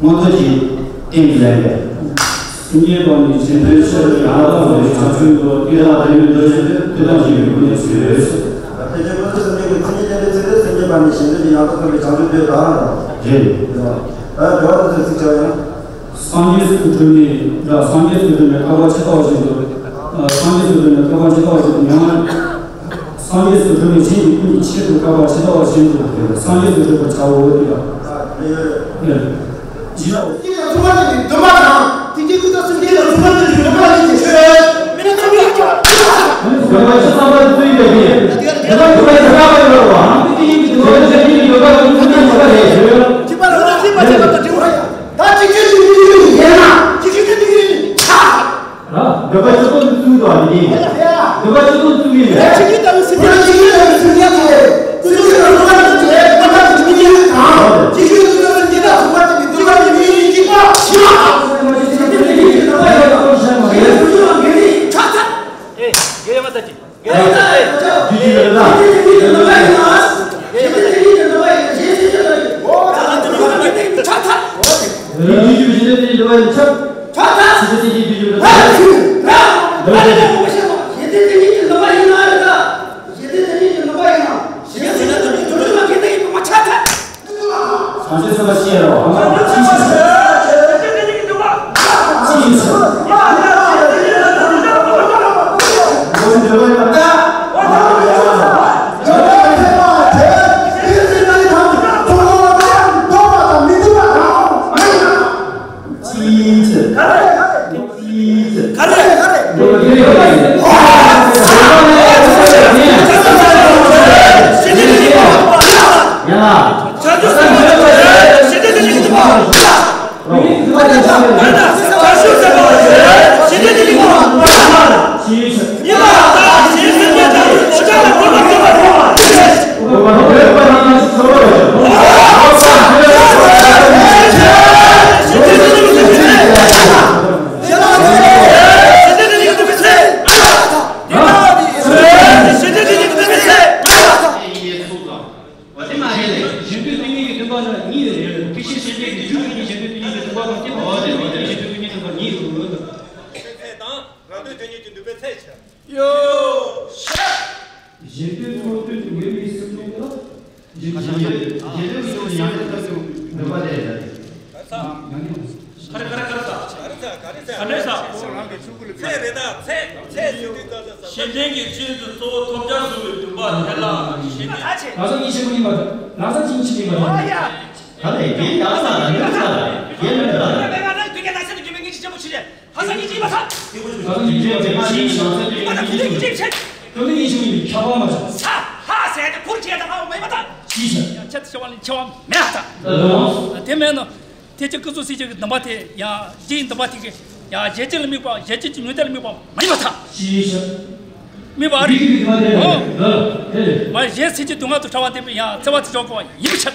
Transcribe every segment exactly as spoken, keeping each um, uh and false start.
མངོན་མཐོ་གྱི་སྟེང་དུ་ལེན་པས། སེམས་བསྐྱེད་པ་ནི་གཞན་དོན་ཕྱིར་ཡང་དག་པའི་བྱང་ཆུབ་འགྲོ། དེ་དག་དེ་ནི་འདོད་ཆེན་ཏེ། དེ་དག་གཞན་ཡང་ཀུན་ནས་ཚུལ་ཡོད་ཟེར། ད་ཐེག་ཆེན་སྐུ་གསུམ་ཆོས་ཀྱི་མཚན་ཉིད་བསྟན་པའི་ཚིག་དེ། སེམས་བསྐྱེད་པ་ནི་གཞན་དོན་ཕྱིར་ཡང་དག་པའི་བྱང་ཆུབ་འདོད། ད་རེད། ད་འགྲེལ་བ་དེ་ཚོའི་ཚིག་ཆ་ཡང་། སངས་རྒྱས་སུ་གྲུབ་ནས་འདྲ། སངས་རྒྱས་སུ་གྲུབ་ནས་བསྐལ་པ་ཇི་ལྟ་བ་བཞིན་དུ། ཨ། སངས་རྒྱས་སུ་གྲུབ་ནས་བསྐལ་པ་ཇི་ལྟ་བ་བཞིན་དུ་ཡང་། སངས་རྒྱས་སུ་གྲུབ་ནས་གཞན་གྱི་སྐུ་ནི་ཆེད་དུ་བསྐལ་པ་ཇི་ལྟ་བ་བཞིན་དུ་སངས་རྒྱས་སུ་གྲུབ་པར་བྱའོ། དེ་ལ། ཡ། ཇི་ལྟ་བ། དེ་ལ་མཚུངས་པ་དེ་ནི་འདུན་པ་དང་། དེ་སྐད་དུ་ད་སེམས་ཅན་ལ་མཚུངས་པ་དེ་ནི་འདུན་པ་ཡིན་ཏེ། མི་ནི་མཚུངས་པའི་ཆོས། འདུན་པ་ཆོས་བསམ་པ་བརྩོན་པའི་ཕྱིར། དེ་ལ་འདུན་པ་ཆོས་བསམ་པ་ཡོད་པ། དེ་ཡིན་གྱི་འདུན་པ་ཆོས་ཡིན་གྱི་ཡོད་པ་ཡིན་གྱི་ཡོད་པ་རེད། ཅི་པ་ར་ཅི་པ་ཅི་པ་ཅི་པ་ཡ། ད་ཅི་ཅི་ཅི་ཅི་ཅི་ཡིན་ན། ཅི་ཅི་ཅི་ཅི་ཅི་ཡིན་ཆ། ར། འདོད་པ་ཆོས་སྟོང་དུ་བཙུགས་དང་ཡིན། འདོད་པ་ཆོས་སྟོང་བཙུགས་ཡིན། ཆིག་ཁྲི་ལྟ་བུའི་སེམས་ཅན་ཆིག་ཁྲི་ལྟ་བུའི་སེམས་ཅན་ཚོ། ཀུན་རྫོབ་ཀྱི་སེམས་ཅན་ཚོ། ཀུན་རྫོབ་ཀྱི་སེམས་ཅན་དང་། ཆིག་ཁྲི་ཀུན་རྫོབ་སེམས་ཅན་དང་མཚུངས་པ་དེ་ནི་འདུན་པ་ཡིན་མིན་ཡིན་གཅིག་པ། ཆ་ཚང་། ཨེ། དགེ་བ་ལྟ་ཅི། བྱང་ཆུབ་སེམས་དཔའ་ཤེས་རོགས། ཨ་མ་ཅི་ཞིག་ཟེར། ཅི་ཞིག་ཟེར། ཅི་ཞིག་ཟེར། ག་རེ། ག་རེ། ཡ། བ་དེ་མ་ཡིན་ལས། གཞན་དོན་དེ་ཉིད་ཀྱི་བདེན་པ་ནི་གཉིས་རེད། ཐེག་ཆེན་སེམས་བསྐྱེད་ཀྱི་རྒྱུ་དེ་ཉིད་གཞན་དོན་དེ་ཉིད་ཀྱི་བདེན་པ་དང་། དེ་མ་ཡིན་ལས་གཞན་དོན་དེ་ཉིད་ཀྱི་བདེན་པ་གཉིས་རེད། ཚད་དང་རང་དོན་དེ་ཉིད་ཀྱི་འདུན་པའི་ཚད་ཆེ། ཡོ། གཞན་དོན་གཙོ་བོ་དོན་དུ་ངེས་པའི་སེམས་ནི་ལ། གཞན་དོན་གཞན་དོན་གཙོ་བོ་ཡང་དོན་ལྟར་དུ་འདུན་པ་དེ་རེད། ཡང་ནི། ག་རེ་ག་རེ་ག་རེ་ཟ། ག་རེ་ཟ། ག་རེ་ཟ། ཚད་རེད་ད། ཚད་ཚད་ཟིན་དུས་ད་ད་ཟ། གཞན་དོན་གྱི་ཆེད་དུ་གཙོ་བོ་ཐོབ་བྱར་གཟུང་བའི་འདུན་པ་དེ་ལ་གཞན་དོན། ལག་ས་གཉིས་ཆེན་པོ་ཡིན་པ་དང་། ལག་ས་གཉིས་ཆེན་པོ་ཡིན་པ་དང་། ཨོ་ཡ། ད་ལས་དེ་ཡག་ས་ལ་ཡོད་ས་ལ་ཡེ་མེད་ལ། ལག་ས་གཉིས་ཆེན་པོ་ཡིན་པ་དང་། ལག་ས་གཉིས་ཆེན་པོ་ཡིན་པ་ཁྱབ་པ་མ་བྱུང་། ས་ཧ་ཟེར་ཏེ་ཁུར་ཁྱེད་དང་ཧ་མེད་པ་དང་། ཅི་ཟེར། ཡང་ཁྱེད་ཚོ་བ་ལ་འཆི་བ་མེད་པ་དང་། དེ་མེད་ན། ཐེག་ཆེན་སྐུ་གསུམ་སེམས་བསྐྱེད་ཀྱི་སྡོམ་པ་དེ་ཡང་རྗེ་ཡི་སྡོམ་པ་དེ་གི་ཡང་གཞལ་བྱ་ལ་དམིགས་པ། གཞལ་བྱ་གྱི་ནུས་ལྡན་ལ་དམིགས་པ་མ་ཡིན་པར་ཐལ། ཅི་ཟེར། དམིགས་པ་རེད། ཨོ། མ་གཞན་སེམས་བསྐྱེད་སྡུག་བསྔལ་དུ་བྱ་བ་འདི་ཡང་བརྩེ་བ་དེ་འཇོག་དགོས་པ་ཡིན་པའི་ཕྱིར།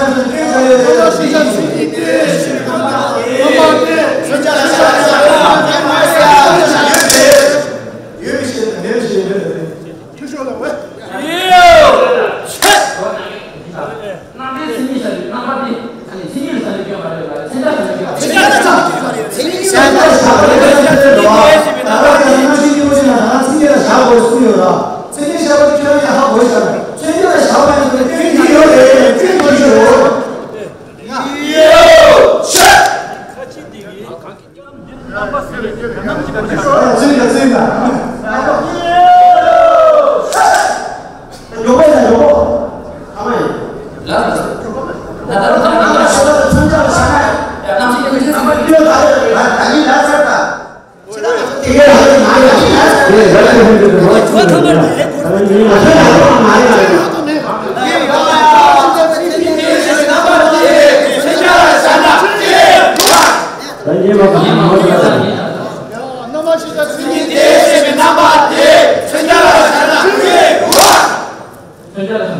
རྣམ་པའི་མཚན་ཉིད་ས་ལས་རྣམ་པ་སྟེ། ཨ་ནི་མཚན་ཉིད་ས་ལས་སྐྱོན་མ་རེད་ལ། མཚན་རྟགས་ས་ལས་སྐྱོན་མ་རེད། མཚན་རྟགས་ས་ལས་སྐྱོན་མ་རེད། མཚན་ཉིད་ས་ལས་སྐྱོན་མ་རེད། མཚན་ཉིད་ས་ལས་སྐྱོན་མ་རེད། ད་ག་ཡང་ན་ཤེས་ཀྱི་མོ་ཞིག་ན་ད་མཚན་ཉིད་ལ་བཞག་དགོས་གསུངས་ཡོད་ལ། མཚན་ཉིད་ཤེས་པ་དེ་ཁྱོད་རང་ཡང་ཧ་གོ་ཤག་མཚན་ཉིད་ལ་བཞག་པ་ཡིན་ན་སྐྱོན་གྱི་ཡོད་རེད། སྐྱོན་གྱི་ཡོད།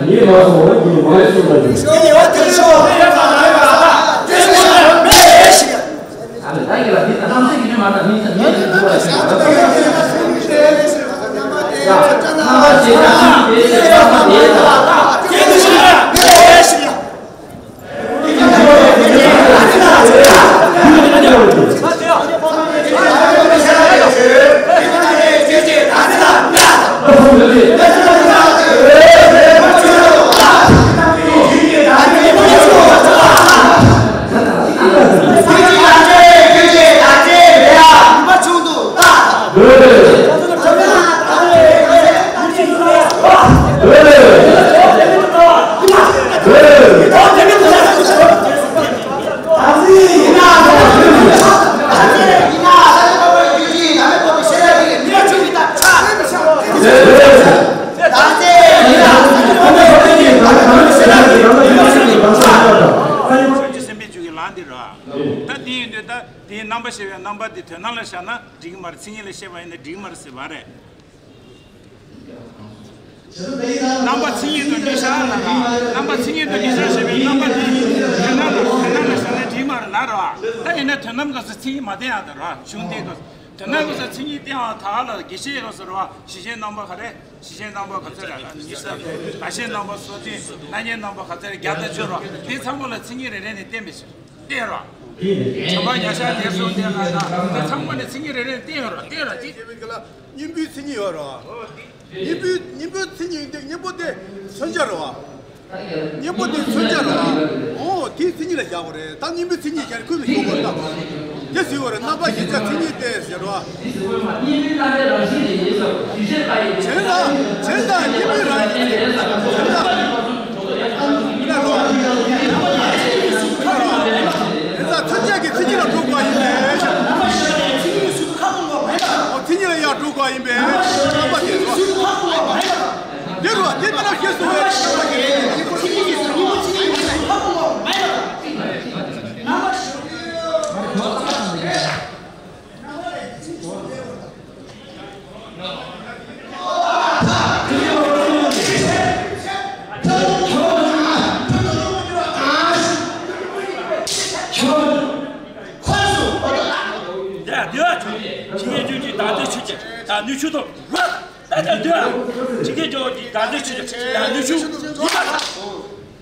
ངས་མ་སོང་བ་ངས་མ་སོང་བ་ཡིན། ཆོས་ཀྱི་སེམས་དཔའི་ཆོས་ཀྱི་ལམ་འདི་རེད། ད་དེ་ཡིན་དུས་ད་དེའི་རྣམ་པ་ཤེས་པའི་རྣམ་པ་འདི་དོན་དམ་ལ་བཞག་ན་འགྲིག་གི་མ་རེད། མཚན་ཉིད་ལ་བཤད་པ་ཡིན་ན་འགྲིག་གི་མ་རེད་ཟེར་བ་རེད། རྣམ་པ་མཚན་ཉིད་དུ་འདུས་བྱ་ལ། རྣམ་པ་མཚན་ཉིད་དུ་འདུས་བྱ་ཞེས་པའི་རྣམ་པ་དེ་དོན་དམ་ལ་དོན་དམ་ལ་བཞག་ན་འགྲིག་མ་རེད་ལ་རེད་བ། ད་ཡིན་ན་དོན་དམ་སྐབས་སུ་མཚན་ཉིད་མ་བསྟན་ཡག་དང་རེད་བ། གཞུང་དེའི་སྐབས་སུ་དོན་དམ་སྐབས་སུ་མཚན་ཉིད་བསྟན་པ་དག་ལ་དགེ་བཤེས་སྐབས་སུ་རེད་བ། ཞི་ཞིང་རྣམ་པ་ག་རེ། ཞི་ཞིང་རྣམ་པ་ག་ཚོད་རེད། གཉིས་སམ་རང་བཞིན་རྣམ་པ་སོ་བདུན། རྣམ་དབྱེ་རྣམ་པ་ག་ཚོད་རེད། བརྒྱ་དང་བཅུ་རེད་བ། དེ་ཚང་མ་ལ་མཚན་ཉིད་རེ་རེ་ནས་བསྟན་པའི་ཕྱིར། བསྟན་རོགས། བྱམས་པ་མྱང་བྱ་དེ་གསུམ་བསྟན་ལ་ན་དེ་ཚང་མ་ནས་མཚན་ཉིད་རེ་རེ་བསྟན་ཡོད་རོགས། བསྟན་རོགས་ཅི། སྙིང་པོའི་མཚན་ཉིད་ཡོད་རོགས། སྙིང་པོའི་སྙིང་པོའི་མཚན་ཉིད་འདི་སྙིང་པོ་དེ་མཚོན་བྱ་རོགས། སྙིང་པོ་དེ་མཚོན་བྱ་རོགས། འོ་དེའི་མཚན་ཉིད་ལ་བཞག་པ་རེད། ད་སྙིང་པོའི་མཚན་ཉིད་ཀྱང་ཁུལ་དུ་ཡོད་པར་བརྟག་དེ་ཟེར་བ་རེད། རྣམ་པར་ཤེས་བྱ་མཚན་ཉིད་དེ་ཟེར་རོགས། གཞན་དང་གཞན་དང་སྙིང་པོའི་རང་བཞིན་གཞན་དང་། དེ་ལ་མཚོན་བྱ་གི་མཚན་ཉིད་ལ་གྲུབ་པ་ཡིན་པས། མཚན་ཉིད་ལ་ཡང་གྲུབ་པ་ཡིན་པས། རྣམ་པ་དེ་ཚོ། དེ་རུ་དེ་ལྟར་ཤེས་སུ་འོས། ཡ། དེ་བ་ཆུ། ཇི་སྙེད་ཆོས་ཀྱི་བདག་འཛིན་ཆོས་ཀྱི་བདག་ནུས་ཆོས་དང་རོ། ད་ལྟ་དེ་བ་ཇི་སྙེད་ཆོས་ཀྱི་བདག་འཛིན་ཆོས་ཀྱི་བདག་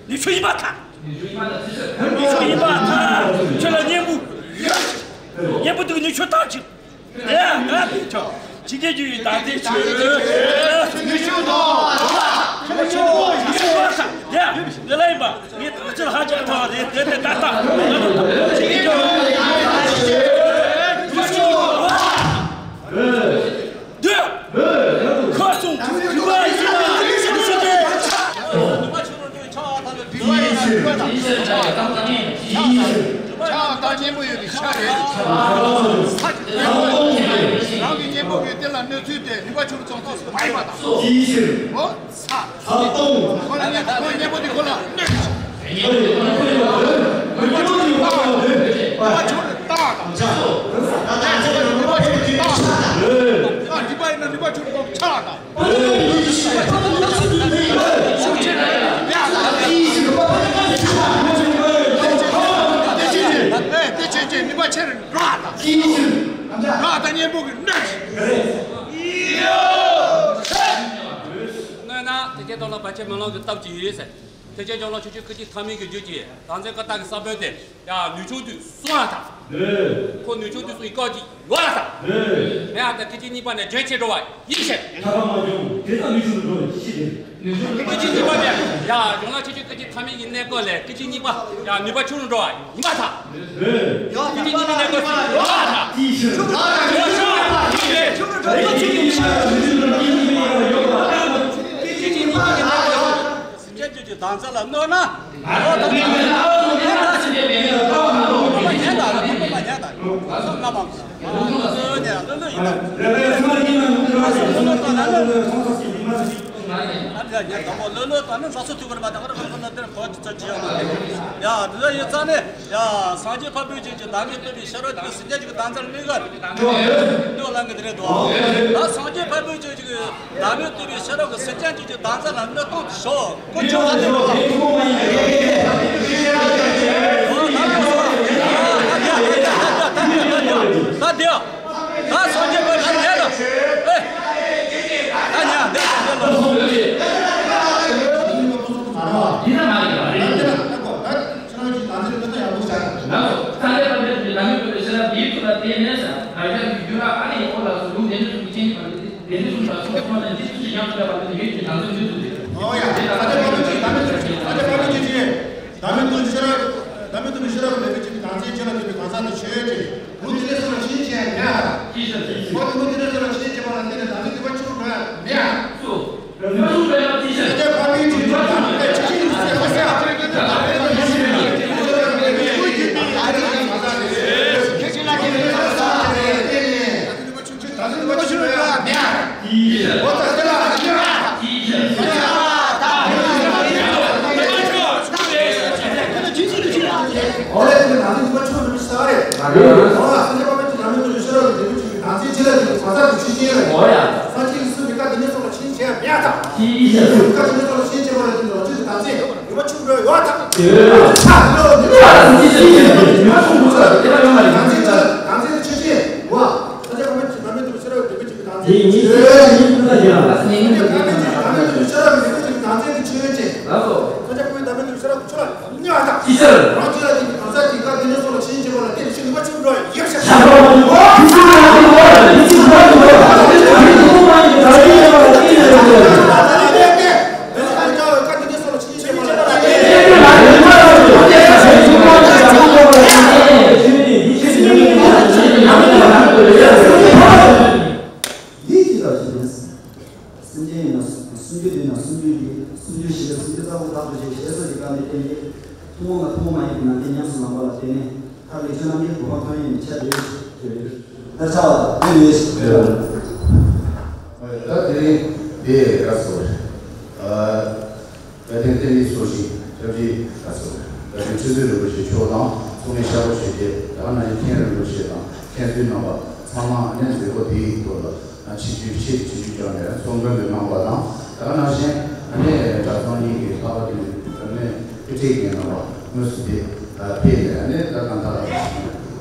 ནུས་ཆོས་ཡིན་པར་ཐལ། ནུས་ཆོས་ཡིན་པར་ཐལ། ནུས་ཆོས་ཡིན་པར་ཐལ། ཆོས་ལ་གཉེན་པོ་ཡོད། གཉེན་པོ་དེ་ནུས་ཆོས་ཐམས་ཅད། དེ་ཡང་ང་དེ་ཆོས་ཇི་སྙེད་ཆོས་ཀྱི་བདག་འཛིན་ཆོས། ནུས་ཆོས་དང་། ནུས་ཆོས་ཡིན་པར་ཐལ། དེ་ཡང་འདི་ལ་ཡིན་པ། ངས་ཐག་གཅོད་ཧ་ཅང་ཐག་རེད། དེ་དེ་ཏག་ཏག་ང་ཚོ་ཐག་གཅོད་ཀྱི་ཡོད། འདོད། ཁ་སོང་རུས་པ་ཡིན་ན་རུས་པ་ཡིན་ན། ཕྱག་དང་གཉེན་པོ་ཡོད་པའི་ཕྱག་རེད། རང་གི་གཉེན་པོ་གིས་དེ་ལ་གནོད་ཚུལ་དེ་ནུས་པ་ཆུང་ཙམ་ཐོག་སུ་མ་ཡིན་པ་དང་། འོ། ཚ། ཁོ་ལ་གཉེན་པོ་དེ་ཁོ་ལ་གནོད། ནུས་པ་ཆུང་རུ་བཏང་། ནུས་པ་ཆུང་རུ་བཏང་དང་། ནུས་པ་ཆུང་རུ་བཏང་དང་། ཨ། ནུས་པ་ཡིན་ན་ནུས་པ་ཆུང་རུ་བཏང་ཕྱག་དང་། ཤུགས་ཆེ་རེད། ཡ། ཨེ། དེ་ཆེ་ཆེ་ནུས་པ་ཆེ་རུ་འགྲོ་དང་། འགྲོ་དང་གཉེན་པོ་གི་གནོད། གནོད་ན་དེ་སྐད་ཐོག་ལ་བར་ཆད་མེ་ལོང་གི་སྟབས་ཀྱིས་ཡོད་ཟེར། ཐེག་ཆེན་ལྕོག་ལོག་ཆོས་སྤྱོད་སྐུལ་ཅིག་ཐ་མལ་གྱི་རྒྱུད་ཀྱི་བདག་འཛིན་ཀུན་བཏགས་ཀྱི་ས་བོན་དེ་ཡང་ནུས་ཆུང་དུ་སོང་བ་དང་། ཁོ་ནུས་ཆུང་དུ་སོང་བའི་སྐབས་ཀྱི་ཡོད་ལ་དང་། མེད་ཡང་དང་སྐད་ཅིག་གཉིས་པ་ནས་རྒྱུན་ཆད་འགྲོ་བ་ཡིན་ཞེས། ཐར་པ་མ་བྱུང་དེ་ལྟར་ནུས་ཆུང་དུ་འགྲོ་བའི་ཕྱིར་ཏེ། སྐད་ཅིག་གཉིས་པ་ནས་ཡང་གཞུང་ལ་ཆོས་སྤྱོད་སྐུལ་ཅིག་ཐ་མལ་གྱི་གནས་སྐབས་ལས་སྐད་ཅིག་གཉིས་པ་ཡང་ནུས་པ་ཆུང་རུ་འགྲོ་བ་ཡིན་པར་ཐལ། སྐད་ཅིག་གཉིས་པའི་གནས་སྐབས་སུ་ཡོད་པར་ཐལ། ཡོད་ཤག་ཡོད་ཤག་ཡིན་པས། སྐད་ཅིག་གཉིས་པ་ཡང་ཡོད་པར་ཐལ། སྐད་ཅིག་གཉིས་པ་ཡང་ཡོད་པར་ཐལ། སེམས་ཅན་ཀུན་གྱི་བདག་འཛིན་ལ་གནོད་ན། ཨ་རོ་ཐོག་མ་ཉན་ད་རོ་ཐོག་མ་ཉན་ད་རོ་ཐོག་མ་ཉན་ད་རོ་ཐོག་མ་ཉན་ད་རོ་ཐོག་མ་ཉན་ད་རོ། ཨ་ནི་ཡ་ཉན་དང་པོ་ལོ་ལོ་དང་ནི་ས་སོ་ཐུག་པར་མ་དང་ར་ཁ་ལ་དེར་ཁོ་ཅི་ཚོད་ཅི་ཡང་མ་ཡ་འདི་ལ་ཡོད་ཙང་ནས་ཡ་སངས་རྒྱས་འཕགས་པའི་ཆོས་ཀྱི་བདག་མེད་རྟོགས་པའི་ཤེས་རབ་ཀྱི་སྲིད་རྒྱལ་གྱི་བདག་འཛིན་ལུས་གར་འདོད་ལ་ངེས་དེ་རེད་དོ། ད་སངས་རྒྱས་འཕགས་པའི་ཆོས་ཀྱི་བདག་མེད་རྟོགས་པའི་ཤེས་རབ་ཀྱི་སྲིད་རྒྱལ་གྱི་བདག་འཛིན་ལ་གནོད་སྟངས་དེ་ཤོག་ཀུན་འབྱུང་ལ་གནོད་པ། ད་དེ། ད་སངས་རྒྱས་པ་ལ་ཉལ་ལ། ཨེ། ད་ཉལ་འདི་ལ། འདི་ན་མ་རེད་པ་རེད། ང་ཚོ་ས་ལེ་པ་མེད་པའི་ལམ་མེད་པའི་ཤེས་རབ་འདིའི་ཐོག་ལ་བརྟེན་ནས་ས་གར་ཡག་གི་རྒྱུ་ར་ཨ་ནི་ཡོ་ལ་སུ་ལུགས་དེ་ནི་སུ་ཅན་གྱི་བར་དེ་དེ་ནི་སུ་ལ་སུ་སུ་མ་ནི་འདི་སུ་ཞིག་ཡང་སུ་ལ་བར་དེ་ཡོད་ཀྱི་ང་ཚོ་འདི་སུ་རེད། ཨོ་ཡ། ས་ལེ་པ་མེད་པའི་ལམ་མེད་པའི་ཤེས་རབ་འདིའི་ཐོག་ལ་བརྟེན་ནས། བདག་མེད་རྟོགས་ཤེས་རབ། བདག་མེད་རྟོགས་པའི་ཤེས་རབ་མེད་པའི་ཆོས་ཀྱི་བདག་འཛིན་ཆོས་ལ་ལྟོས་པའི་གང་ཟག་ནི་ཆོས་ཅན། ལུགས་དེ་ལས་སོ་ལ་ཕྱིན་ཆད་མེད་ཨ། འོ་དེ་ལུགས་དེ་ལས་སོ་ལ་ཕྱིན་ཆད་པ་ལ་བརྟེན་ནས་བདག་མེད་རྟོགས་པ་ཆོས་འགྲོ་ཡ་མེད་ཨ། སོ། རང་ཉིད་སུ་འགྲོ་ཡ་ཅི་ཤེས། དེ་ཕ་མིའི་ཆོས་ཀྱི་བདག་མེད་ཆོས་ཅན་ཟེར་བ་ཟེར་ཨ། ད་ལྟ་ང་ཚོ་ཆོས་ལ་ཉེ་བ། ཨོ་ད་དེ་ལ་ཉེ་བ། ཨོ་ལེ་དེ་ང་ཚོ་ཉེ་བ་ཆོས་ལ་ས་རེད། ཨོ་ལ་སེམས་ཅན་པ་མེད་ཀྱི་ལམ་མེད་དུ་ཡོད་ཤེས་རབ་ཀྱི་འབྲས་བུ་ཆོས་ཀྱི་བདག་འཛིན་ཅི་ལ་ཡོད་གང་ཟག་གི་ཆོས་ཅན་རེད། ཨོ་ཡ། སངས་རྒྱས་ཀྱི་གསུང་གི་བཀའ་དེ་ནི་སོ་ལ་ཕྱིན་ཆད་མེད་དང་། ཕྱིན་ཆད་བཀའ་དེ་ནི་སོ་ལ་ཕྱིན་ཆད་པ་ལ་དེ་ནི་རང་ཆོས་ཀྱི་བདག་འཛིན། ཉེ་བ་ཆོས་འགྲོ་ཡོད་དང་། ཆ་ལོ་ཉེ་བ་ཆོས་འགྲོ་ཡོད་དང་། བདག་འཛིན་ཆོས་ཅན་བ། ས་ཆ་གང་མེད་ཅིག་བདག་མེད་དུ་ཤེས་རབ་བདེ་མོ་ཅིག་གི་བདག་འཛིན་ཆོས་ཅན། ས་ཆ་གང་མེད་ཅིག་བདག་མེད་དུ་ཤེས་རབ་བདེ་མོ་ཅིག་གི་བདག་འཛིན་གྱི་ཆོས་ཅན། ལགས་སོ། ས་ཆ་གང་མེད་བདག་མེད་དུ་ཤེས་རབ་ཆོས་ལ་ཉེ་བ་དང་། ཅི་ཕྱིར། རང་ཅི་ལ་དེ་ཉིད་གང་ཟག་གི་བཀའ་དེ་ནི་སོ་ལ་ཕྱིན་ཆད་པ་ལ་བརྟེན་ནས་ཤེས་ནུས་པ་ཆོས་འགྲོ་ཡོད་ཤག་ཡིད་ཀྱི་རང་བཞིན་ནི། སེམས་ཅན་ཡིན་ན་སུམ་ཅུ་བདུན་ན་སུམ་ཅུ་བཞི། སུམ་ཅུ་བཞི་ལ་སུམ་ཅུ་རྩ་དགུ་དག་ཏུ་བྱས་ཞེས་སོགས་ཀྱི་བཀའ་འདི་བསྟན་ཏེ། ཐུན་མོང་ལ་ཐུན་མོང་མ་ཡིན་པའི་ནང་དོན་ཉམས་སུ་བླངས་པ་ལ་བརྟེན་ནས་ཐབས་ལེགས་ཆོས་རྣམས་ཀྱི་གོ་འཕང་ཐོབ་ཡས་ནི་ཆ་དེ་ཡོད་ཟེར། ད་ཆ་བ་དེ་ཡོད་ཟེར། ད་དེ་རིང་དེ་ག་སོ་རེད། ད་ཐེངས་བསྟན་པའི་སྲོག་ཤིང་སྐྱབས་རྗེ་ལ་སོགས་ད་ཐེངས་ཁྲི་ཟུར་རིན་པོ་ཆེ་མཆོག་དང་ཚོགས་མི་ཤར་པོ་ཆེ་བཅས་ད་ག་ནང་བཞིན་མཁན་རིན་པོ་ཆེ་དང་མཁན་ཟུར་རྣམ་པ་ཚང་མ་ནས་མཛད་སྒོ་དེའི་སྐོར་ལ་ཆིབས་བསྒྱུར་ཆེད་ཆིབས་བསྒྱུར་བསྐྱངས་ནས་ཚོགས་མགོན་དུ་གནང་བ་དང་ད་ག་ནང་བཞིན་ཨ་ནེ་གྲྭ་ཚང་གཉིས་ཀྱི་ལྷག་པ་དེ་ནས་ཨ་ནེ་དཔེ་ཁྲིད་མཁན་རྣམ་པ་དངོས་སུ་དེ་ཕེབས་ནས་ཨ་ནེ་ད་གང་ལྟར་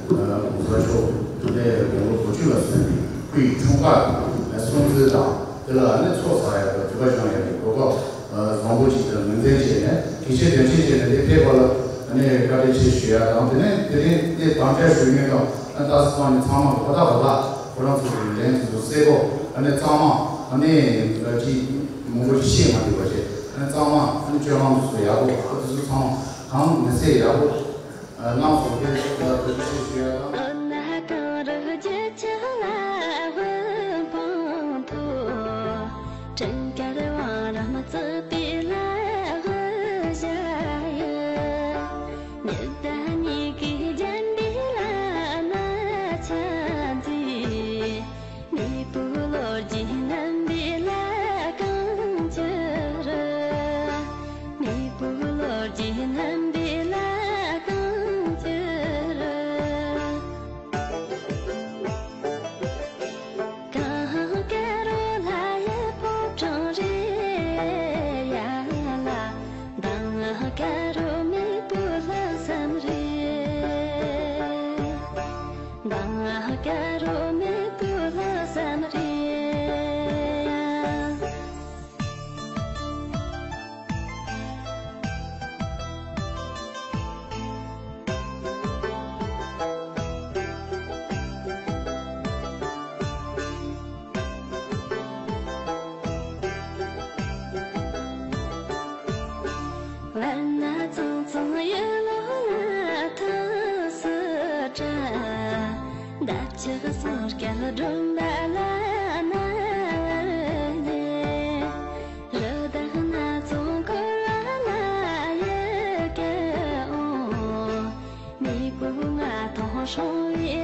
གོང་ས་མཆོག་ཨ་ནེ་དགུང་ལོ་དགུ་བཅུ་ལ་སོན་པའི་སྐུའི་འཁྲུངས་སྐར་སྲུང་བརྩི་དང་དེ་ལ་ཨ་ནེ་ཚོགས་བསགས་ཡག་དང་དུས་བབ་སྦྱང་ཡག་གི་གོ་སྐབས། བཟང་པོ་ཅིག་དང་ངོས་འཛིན་བྱས་ནས་གལ་ཆེ་དོན་ཆེ་བྱས་ནས་དེ་ཕེབས་པ་ལ་ཨ་ནི་བཀའ་དྲིན་ཆེ་ཞུ་ཡ་དང་དེ་ནས་དེ་རིང་དེ་དམ་བཅའ་ཞུ་མཁན་དང་ཨ་ཏག་སི་ཚང་ནས་ཚང་མ་གོ་ཐག་གོ་ཐག་ཁོ་རང་ཚོ་གི་ལན་ཚོ་གསལ་པོ་ཨ་ནི་ཚང་མ་ཨ་ནི་ཅིག་མང་པོ་ཞིག་ཤེས་མ་ཐུབ་པ་བྱས་ཨ་ནི་ཚང་མ་ཨ་ནི་སྤྱོད་ལམ་ཚོ་ཡག་པོ་ཨ་དེ་ཚོ་ཚང་མ་གང་མི་ཚེ་ཡག་པོ། གནང་སོང་། དེ་ལ་དེ་ཆེ་ཞུ་ཡ་དང་། དཀར་བ་རམ་རྩི་པའི་ལ་བཞག་ཡོད། ཉི་ཟླ་གཉིས་ཀྱི་རྒྱན་འདི་ལ་ན་ཆ་འཛིན། མེས་པོའི་ལོ་རྒྱུས་རྣམ་པའི་ལ་གང་བཅོལ། མེས་པོའི་ལོ་རྒྱུས་རྣམ་པའི་ལ་གང་བཅོལ། གངས་དཀར་རོ་ལྷ་ཡི་ཕོ་བྲང་རེད་ཡ་ལ། མདང་དཀར་རོ་མེས་པོའི་ལྷ་བསམ་རེད། མདང་དཀར་རོ་མེས་པོའི་ལྷ་བསམ་རེད། བར་ན་ཚང་ཚང་ཡུལ་ལོ་ལ་ཐུགས་སུ་དྲན། འདབ་ཆགས་སོར་སྐྱ་སྒྲོན་པ་ལ་ན་བར་ཉེ། རི་དྭགས་སྣ་ཚོགས་འཁོར་བ་ལ་ཡི་གེ་འོང་། མེས་པོ་མངའ་ཐང་སྲུང་བའི་